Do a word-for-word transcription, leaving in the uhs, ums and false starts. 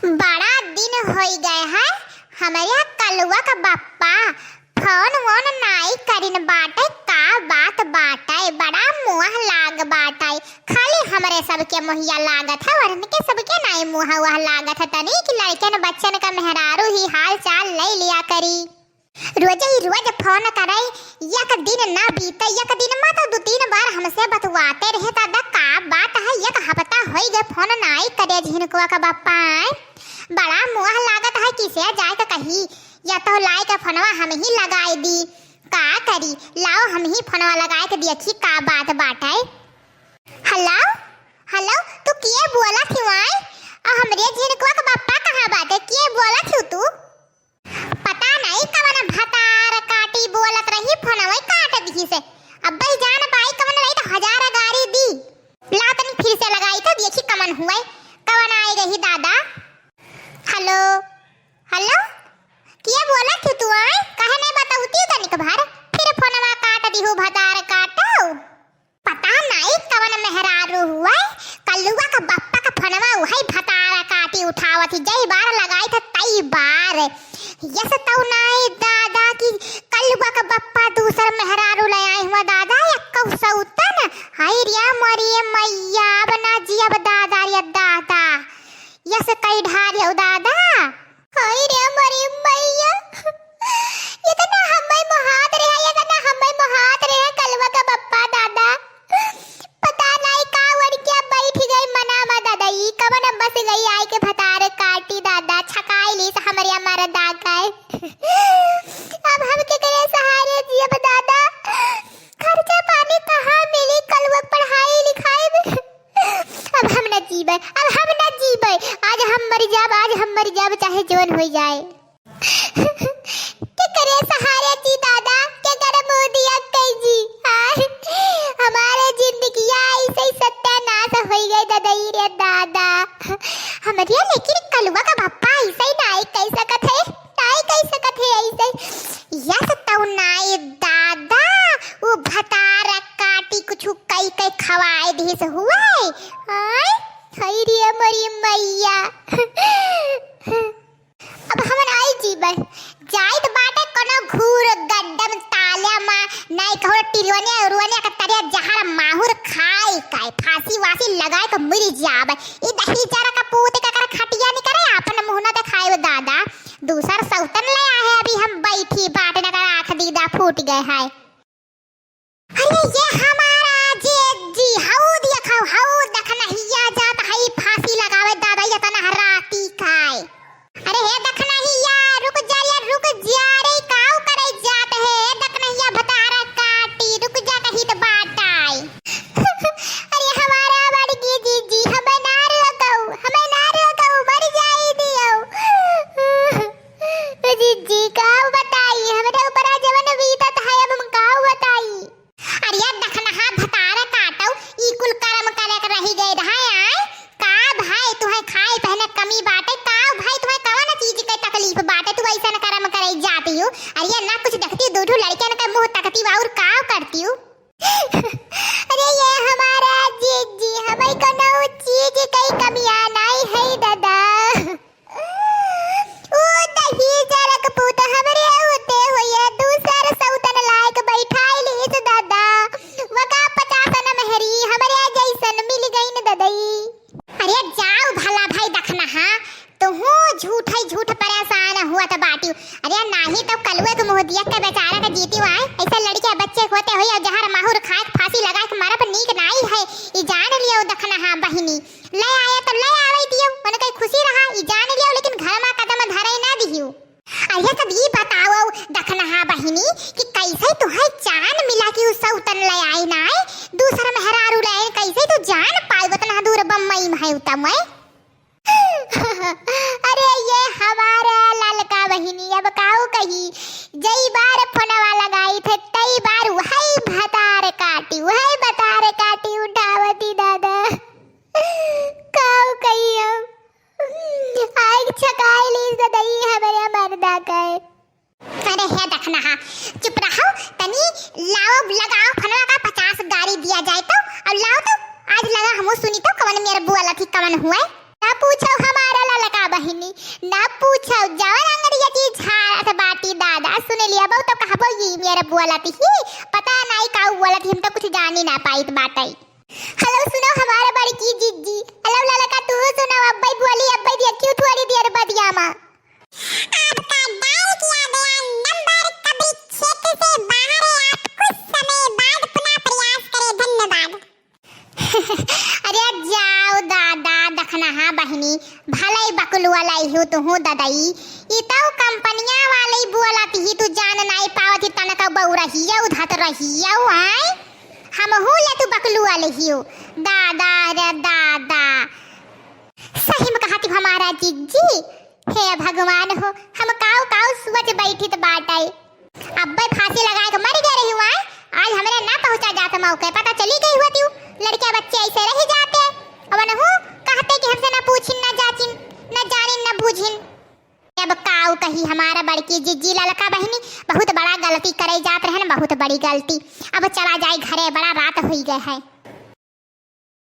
बड़ा दिन होइ गए है, हमरे कलुआ का बप्पा फोन वोन नाई करिन बाटे, का बात बाटे? बड़ा मुँह लाग बाटे, खाली हमरे सबके मुँहिया लागत है, वरन के सबके नाई मुँह वह लागत है तनी कि लड़कन बच्चन का मेहरारू ही हाल चाल ले लिया करी। रोज ही रोज फोन करे, एक दिन ना बीते, एक दिन मा तो दू तीन बार हमसे बतवाते रहे। दादा का बात है, एक हफ्ता होइ गए फोन नाई करे झिनकुआ का बप्पा आए। बड़ा मुँह लागत है, किसे जाए के कही, या तो लाए के फोनवा हम ही लगाए दी। का करी, लाओ हम ही फोनवा लगाए के देखी का बात बाटे। हेलो, हेलो, तू के बोलत ही आए? आ हमरे झिनकुआ का बप्पा कहाँ बाटे? के बोलत ही तू? पता नहीं कवन भतार काटी बोलत रही, फोनवे काट दिहिस। अब भाई जान पाई कवन रही तो हजार गारी दी। ला तनी फिर से लगाई तो देखी कवन हुए, कवन आए गही दादा। हेलो, हेलो, के बोलत ही तू आए? काहे नहीं बतावती तनिक भर? फिर फोनवा काट दिहू भतार काटो। पता नाई कवन मेहरारू हुए, कलुआ का बप्पा का फोनवा उहई भतारा काटी उठावत ही, जई बार लगाई था तई बार। यस तौ नाई दादा कि कलुआ का बप्पा दूसर मेहरारू ले आए हुआ दादा, एक्कौ सौतन। हाय रे मोरी मैया, अब ना जियब दादा रे दादा। यस कई ढारियो दादा। हाय रे मोरी मैया, इतना हम्मै मोहात रहे, इतना हम्मै मोहात रहे कलुआ का बप्पा दादा। पता नाई का ओढ़ के बैठ गई मनावा दादा, ई कवन बस गई आई के भतार काटी दादा, छकाई लीस हमरे मरदा का। अब हम केकरे सहारे जियब दादा, खर्चा पानी कहाँ मिली कलुआ के पढ़ाई लिखाई में? अब हम न जीबै, अब हम न जीबै। आज हम मर जाब, आज हम मर जाब, चाहे जवन होइ जाए। केकरे सहारे जी दादा, केकर मुँह दिया कई जी? आय, हमारे जिंदगिया ऐसे ही सत्यानाश होइ गए ददई रे दादा। हमरे लेकिन कलुआ का बप्पा ऐसे ही नाई कह सकत है, नाई कह सकत है ऐसे। यस तौ नाई दादा, वो भतार काटी कुछ कई कई खवाए दिस हुए। आय, हाय रे मोरी मैया। अब हम नाई जीबै। जाइत बाटे कोनो घूर गड्डम ताल्या मा, नाई कहो टिरवने उरवने का तरिया जहर माहुर खाई काई फांसी वासी लगाए के मरी जाबै। ई दही जरा का पूत का कर खटिया निकरे, आपन मुँह न देखाए वो दादा। दूसर सौतन ले आए अभी हम बैठी बाट न कर आँख दीदा फूट गए है। अरे ये हमारा जे जी, हऊ देखो, हऊ दखनहिया जात हई फांसी लगावे दादा, इतना राती काय। अरे हे दखनहिया, रुक जा या, रुक जा रे, काऊ करे जात है, हे दखनहिया भतारा काटी, रुक जा कहित बाटाई। अरे हमारा बड़की जीजी, हमें ना रोकऊ, हमें ना रोकऊ, मर जाई दियो। ए जीजी, काऊ बताई, हमरे ऊपर आज जवन बीतत है, अब हम काऊ बताई। अरे दखनहा भतार काटऊ, ई कुल करम करे के रही गए रहा आय। का भाई तुहे खाए पहने कमी बाटे? का भाई तुहे कवन चीज के तकलीफ बाटे? तू ऐसन करम करे जाती हूँ। अरे ना कुछ देखती, दू ठो लड़कियन के मुँह तकती और का करती हूँ? अरे ये हमारा जीजी, हमें कोनो चीज के कमिया नाई है दादा। ऊ दही जरक पूत हमरे होते होइए दूसर सौतन लायक बैठाई लीस दादा। वका पचासन मेहरी हमरे जैसन मिल गईन ददई। अरे जाओ भला भाई दखनहा, तुहू झूठ ही झूठ परेशान हुआ त बाटी। अरे नाही तो कलुए के मुँह दिया के बेचारा के जीती आए। ऐसे लड़के बच्चे होते हुए जहर माहुर खाए के फांसी लगा के मरब नीक नाई है, ई जान लियो दखनहा बहिनी। ले आया तो ले आवे दियो, उनके खुशी रहा, ई जान लियो, लेकिन घर मा कदम धरे ना दियो। अरे तब ई बताओ दखनहा बहिनी कि कैसे तुहे जान मिला कि उ सौतन ले आई ना आए, दूसर मेहरारू ले आई, कैसे तू जान पाई उतना दूर बम्बई में है उतम है? अरे ये हमारा ललका बहिनी, अब काऊ कही, जई बार फोनवा लगाई थे, तई बार वही भतार काटी, वही भतार काटी उठावती दादा। काऊ कही हम? आग छकाई ली सदई हमरे मर्दा के। अरे हे दखनहा, चुप रहो, तनी लाओ, लगाओ फोनवा का पचास गारी दिया जाए तो, और लाओ तो, आज लगा हमू सुनी तो कवन मेर बोलत ही कवन हुए। ना पूछो हमारा ललका बहिन, ना पूछो, जवन अंगरिया चीज झाड़त बाटी दादा, सुन लिया बहु तो कहबो ई मेरे बोलत ही, पता नाई का बोलत ही, हम तो कुछ जानी ना पाइत बाटै। हेलो सुनो हमारा बड़की जिज्जी, हेलो ललका तू सुनो, अब्बै बोली, अब्बै देखियो थोड़ी देर बदिया मा। आपका डायल किया गया नंबर कभी क्षेत्र से बाहर है, आप कुछ समय बाद पुनः प्रयास करें, धन्यवाद। अरे जाओ दादा, दखनहा बहिनी, भलै बकलुआ लइहू तुहू ददई। ई तौ कंपनिया वाले बोलत ही, तू जान नाई पावत ही, तनका बउरहियौ धत रहियौ, आय? हमहू ले तू बकलुआ लइहू। दादा रे दादा। सही में कहत ही हमारा जिज्जी। हे भगवान हो, हम काऊ काऊ सोच बैठित बाटै। अब्बै फांसी लगाए के मरि गै रहिउ, आय, आज हमरे ना पहुँचा जात मौके, पता चली गई होतिउ, लड़किया बच्चे ऐसे रहि जाते। अवन हूँ कहते कि हमसे ना पूछिन, ना जाचिन, ना जानिन, ना बूझिन। अब काऊ कही हमारा बड़की जिज्जी ललका बहिनी, बहुत बड़ा गलती करै जात रहन, बहुत बड़ी गलती। अब चला जाई घरे, बड़ा रात हुई गै है।